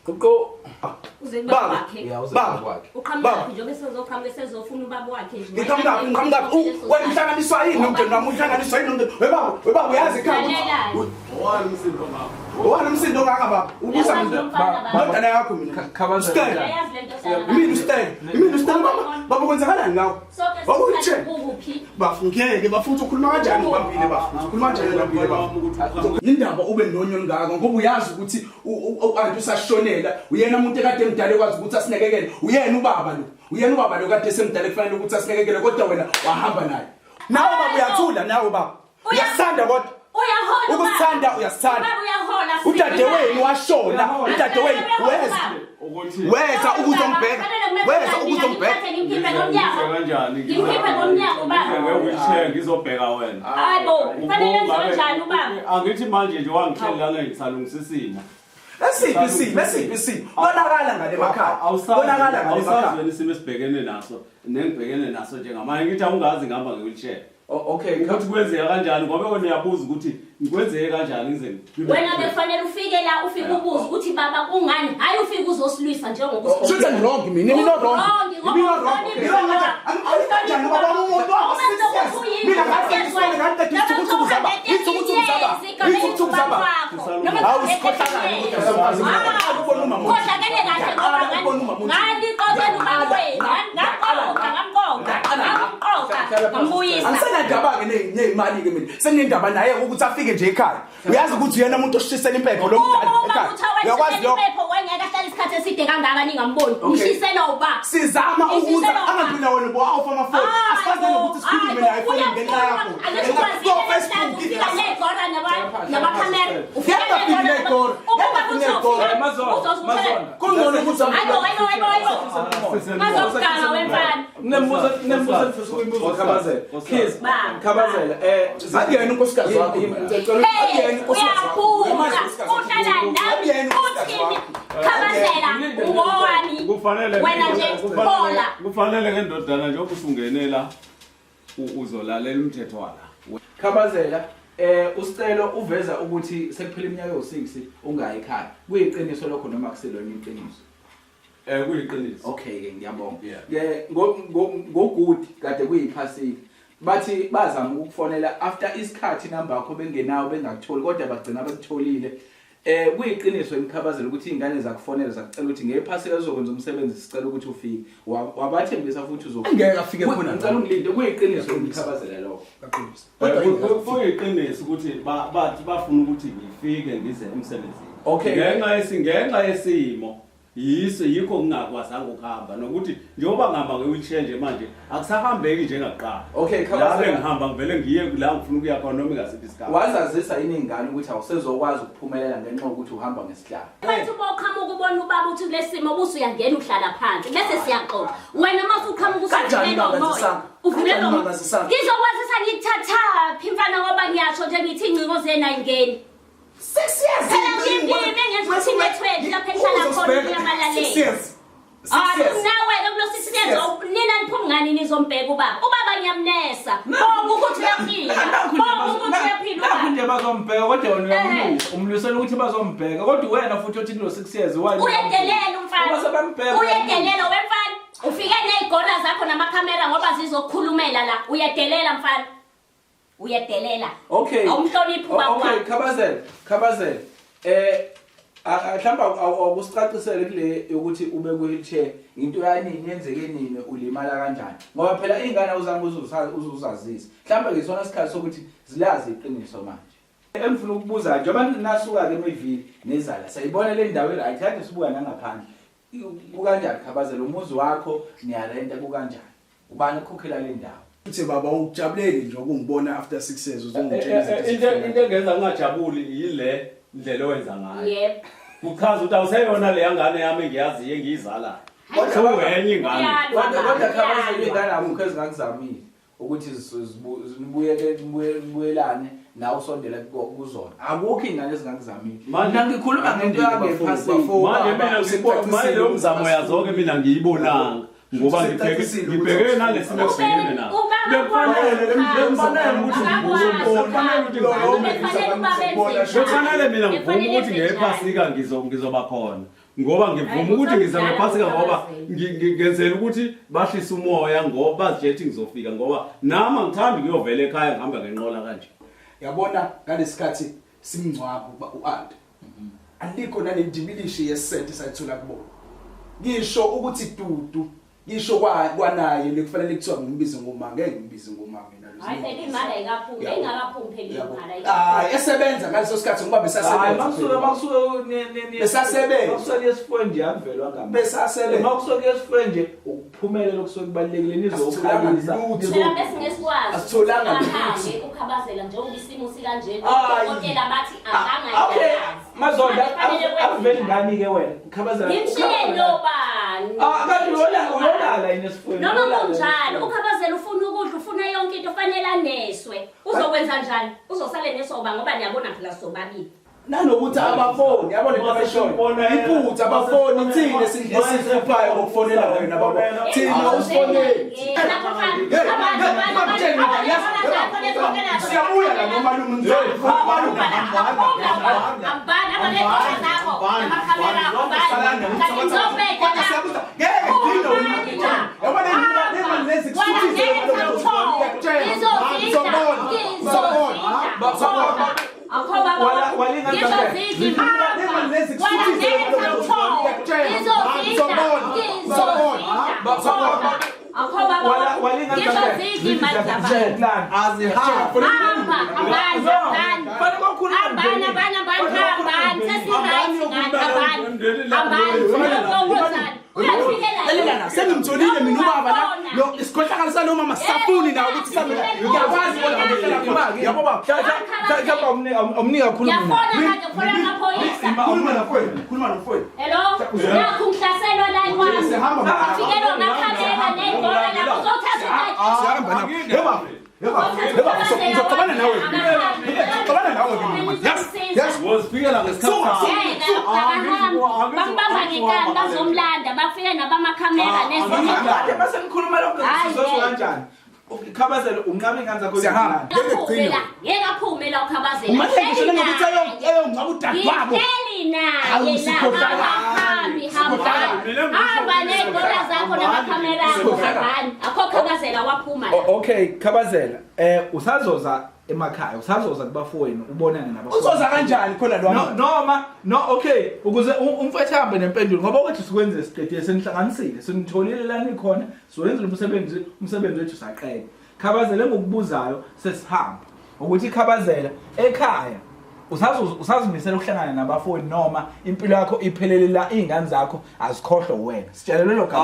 Guqo. Uze kubaba Baba. wakhe. Yeah, uze Baba. kwakhe. Uqhamukaphi njengoba esezoqhamuka esezofuna ubaba wakhe nje. Ngiqhamukaphi ngiqhamukaphi wena uhlanganiswa yini nomndeni wami uhlanganiswa yini nomndeni webaba webaba uyazi ekhaya ukuthi- Lalela. Owani umsindo ngakho? Owani umsindo ongaka baba ubusa Uyazi mina lo mfana baba. ndodana yakho mina Khabazela. Stella. Uyayazi le nto ohlala Mina uStella mina uStella baba baba kwenzakalani ngawe Sonke Wawuyitshela. sikhathi kukuphi? Bafu ngeke bafu uthi ukhuluma kanjani ngibambile bafu ukhuluma kanjani ngibambile bafu Indaba ube nonyo olungaka ngoba uyazi ukuthi u-anti usashonela uyena umuntu ekade emdala ekwazi ukuthi asinakekele uyena ubaba lo uyena ubaba lo kade esemdala ekufanele ukuthi asinakekele kodwa wena wahamba naye nawe baba uyathula nawe baba uyasithanda kodwa Uyahola ubaba. Ukusithanda uyasithanda. Ubaba uyahola. Udadewenu washona Uyahola. udadewenu weza Ukuthi weza ukuzombheka weza ukuzombheka Ngimkhiphe ngomnyango. kanjani? Ngimkhiphe ngomnyango ubaba. Nge-wheelchair ngizobheka wena. Hayibo, kufanele enziwe njani ubaba? Angithi manje nje wangihlela ngisalungisa isimo. Esiphi isimo esiphi isimo bonakala ngale makhaya bonakala ngale Awusazi makhaya wena isimo esibhekene naso nengibhekene naso njengamanje ngithi awungazi ngihamba nge-wheelchair. Okay, Ukuthi kwenzeka kanjani ngoba wena uyabuza ukuthi kwenzeke kanjani ngize ngibe- Wena bekufanele ufike la ufike ubuze ukuthi baba kungani? Hayi ufike uzosilwisa njengoba Shuthi I'm wrong mina mina wrong Wrong, ngoba mina wrong awuhloniphi mina wrong ubaba. kanjani kanjani baba umuntu wakho 6 years mina ngathi ngisole ngathi ithukuthuku zaba ithukuthuku zaba ithukuthuku zaba Hawu, sikhohlakale kodwa mfazi. Ukubona umama othi. Khohlakele kahle ngoba Ngiyaqala ukubona umama othi. ngalixoxela ubaba wenu. Ngamqoqa, ngamqoqa, ngamqoqa, ngambuyisa. Angisenandaba-ke ney'mali-ke mina senginendaba naye ukuthi afike nje ekhaya uyazi ukuthi uyena umuntu oshisela impepho lo Uma mdala ubaba ekhaya uthi awayishisela uyakwazi lokho impepho wayengeke ahlale isikhathi eside kangaka ningamboni. Okay. Ushisela uba. sizama ukuza Ushisela uba. angaphila wena bo awufa amafoni asikaze nokuthi sikhulume naye efonini ngenxa yakho Angithi ufika negora namakhamera. Ufika Ngiyangafiki negora negora. Ukuba Ngiyangafiki negora. kuthiwa Mazona, uzozithola. Kungcono ukuthi Hayibo, hayibo, hayibo, hayibo. Mazokuganga wemfana. Kunembuzo kunembuzo engifisa ukuyibuza Khabazela. Kids, Baba. Khabazela Akuyena unkosikazi wakho. Ngicela Hey, Akuyena unkosikazi wakho. uyaphuma. Uhlala nami. Akuyena unkosikazi Uthini? wakho. Khabazela, ungowami. Kufanele Wena nje hola. Kufanele ngendodana njengoba usungenela uzolalela umthetho wala. Khabazela usicelo uveza ukuthi sekuphela iminyaka ewu6 ungayi ekhaya. Kuyiqiniso lokho noma kusilona iqiniso? Kuyiqiniso. Okay ke ngiyabonga. Yeah. Ke ngo good kade kuyiphasika. Bathi bazama ukukufonela after isikhathi number yakho bengenawo bengakutholi kodwa bagcina bekutholile. Kuyiqiniso imkhabazela ukuthi izingane zakufonela zakucela ukuthi ngephasika uzokwenza umsebenzi sicela ukuthi ufike. Wabathembisa futhi uzofika. Ngeke afike khona. Ngicela ungilinde kuyiqiniso imkhabazela lokho. Aqinise. Kuyiqiniso ukuthi bathi bafuna ukuthi ngifike ngize emsebenzini. Okay. Ngenxa yesimo yiso yikho ngingakwazanga ukuhamba nokuthi njengoba ngihamba nge-wheelchair nje manje akusahambeki njengakuqala. Okay, La Khabazela. bengihamba ngivele ngiye la ngifuna ukuya khona noma ingasiphi isikhathi. Wazazisa yini ingane ukuthi awusezokwazi ukuphumelela ngenxa yokuthi uhamba ngesihlalo? Bathi uma uqhamuka ubona ubaba uthi kulesimo ubuse uyangena uhlala phansi bese siyaxoxa. Wena uma usuqhamuka Kanjani usuvulela umoya. ungangazisanga? Uvulela Kanjani umoya. ungangazisanga? Ngizokwazisa ngikuthathaphi mfana ngoba ngiyasho nje ngithi ingcingo zenu ayingeni. 6 years. Phela ngiyimi ngenza ukuthi i-network lapha engihlala khona iyamalaleli. 6 years. Ah, 6 years. nawe ke kulo six years nina niphuma ngani nizombheka ubaba. Ubaba ngiyamnesa. Bonga ukuthi uyaphila. Bonga ukuthi uyaphila Nakhu ubaba. nje bazombheka kodwa wena uyamlwisa. Umlwisela ukuthi bazombheka kodwa wena futhi othi kulo 6 years why? Uyedelela umfana. Uma sebambheka Uyedelela wemfana. Ufike nezigora zakho namakhamera ngoba zizokukhulumela la. Uyedelela mfana. Uyedelela. Okay. Awumhloniphi ubaba Okay, wakho. Khabazela, Khabazela. Mhlawumbe awukusicacisele kule yokuthi ube ku wheelchair into yanini yenzeke nini ulimala kanjani? Ngoba phela ingane awuzange uzuzazise. Mhlawumbe ngisona isikhathi sokuthi zilazi iqiniso manje. Engifuna ukubuza njengoba nasuka ke emivili nezala sayibona le ndawo right kade sibuka nangaphandle. Kukanjani Khabazela umuzi wakho niyarenta kukanjani? Ubani okhokhela le ndawo? Uthi baba ujabuleli nje ukungibona after 6 years uzongitshela izinto Into ezifana. into engenza ngingajabuli yile ndlela owenza ngayo. Yebo. Kuchaza ukuthi awuseyona leya ngane yami engiyaziyo engiyizalayo. Kodwa- Sewuyenye ingane. Uyalwa Kodwa baba, kodwa Khabazela uyalwa. ingane akukho ezingakuzamile ukuthi zibuyele zibuyelane nawe usondele kuzona. Akukho ingane ezingakuzamile. Manje- Mina ngikhuluma ngento yangephasini. Manje mina manje leyo mzamo yazo-ke mina ngiyibonanga ngoba Usecacisile ukuthi ngibhekene nalesimo esibhekene naso. Ubaba Bekufanele ukuthi Akakwazi. ngivume, bekufanele ukuthi ngivume. Bekufanele ubaba enze Bekufanele mina ngivume Bekufanele ukuthi enze njani. ngephasika ngizoba khona. Ngoba ngivuma Hayi, ukuthi ngiza usamdala ngephasika ngoba uKhabazela. ngenzela ukuthi bahlise umoya ngoba bazitshela ukuthi ngizofika ngoba nami angithandi kuyovela ekhaya ngihamba ngenqola kanje. Yabona ngalesikhathi simngcwaba u-anti alikho nanendibilishi yesenti sayithola kubona ngisho ukuthi dudu ngisho kwanaye lekufanele kuthiwa ngimbize ngoma ngeke ngimbize ngoma mina lo. Hayi phela imali ayikaphumi, Yabo. ingakaphumi phela Yabo. imali. Hayi esebenza ngaleso sikhathi ngoba Hayi besasebenza. makusuke makusuke ne ne ne Besasebenza. Makusuke esifweni nje akuvelwa ngama. Besasebenza. Makusuke esifweni nje ukuphumelela okusuke kubalulekile Asitholanga nizokhalisa. lutho. Phela besingesikwazi. Asitholanga Ahambe lutho. ukhabazela njengoba isimo sikanje. Hayi. Odokotela bathi Okay, akangayikazi. Mazonda Kufanele kwenziwe. akuveli ngani ke wena? Khabazela. Ngimshiye nobani? Ah, kanti uyolala uyolala yini esifweni? Noma Uyolala kunjalo, esifweni. ukhabazela ufuna ukudla, ufuna yonke into fanele aneswe. Uzokwenza njani? Uzosale nesoba ngoba niyabona phela sobabili. Nanokuthi abafoni yabona into abayishoyo iphutha abafoni thina esihluphayo ngokufonela wena baba thina usifoneli. Siyabuya la nomalume ngizofuna ngeke gcina wena yabona le lezi kusuthise ngiyakutshela uzobona uzobona Lalela sengimtholile mina ubaba la lo isikhohlakalo salo mama sisafuni nawe ukuthi sami ngiyakwazi kodwa ngihlala khona yabo baba. Mhlawumbe awumnika kakhulu mina. Ngiyafona manje ngifona amaphoyisa. Khuluma nafowenu, khuluma nafowenu. Hello? Nakhu ngihlaselwa la kwami. Sihamba mama. Ufikelwa ngamakhamera ney'bhola lapho uzothatha uthathe. Sihamba nawe. Yeba. Yeba. Yeba ngizoxabana nawe. Ngizoxabana nawe ke mina. Yes. Yes. Wozifikela ngesikhathi Suka, sakho. Bambamba ngenkani bazomlanda bafike nabamakhamera nezinto. Kade mase nikhuluma lokho Hayi, sizozwa ngeke. kanjani? Khabazela unqame ingane zakho. Siyahamba. Ngeke aphume la, ngeke aphume la ukhabazela. Uma ngisho nokuthi ayongcwaba udadewabo. Ngihleli naye Hawu, la sikhohlakala. abahambi hamba. Sikhohlakala. Hamba ney'bhola zakho namakhamera akho Sikhohlakala. hambani. Akho khabazela waphuma la. Okay, Khabazela, usazoza emakhaya, usazoza kubafowenu ubonane nabafowenu. Uzoza kanjani khona lo No noma no okay ukuze umfethu ahambe nempendulo ngoba ukuthi sikwenze siqedile senihlanganisile sinitholile la nikhona siwenzile umsebenzi wethu saqeda. Khabazela engokubuzayo sesihamba ukuthi Khabazela ekhaya usazimisela ukuhlangana nabafowenu noma impilo yakho iphelele la izingane zakho azikhohlwe wena sitshele lelo gama.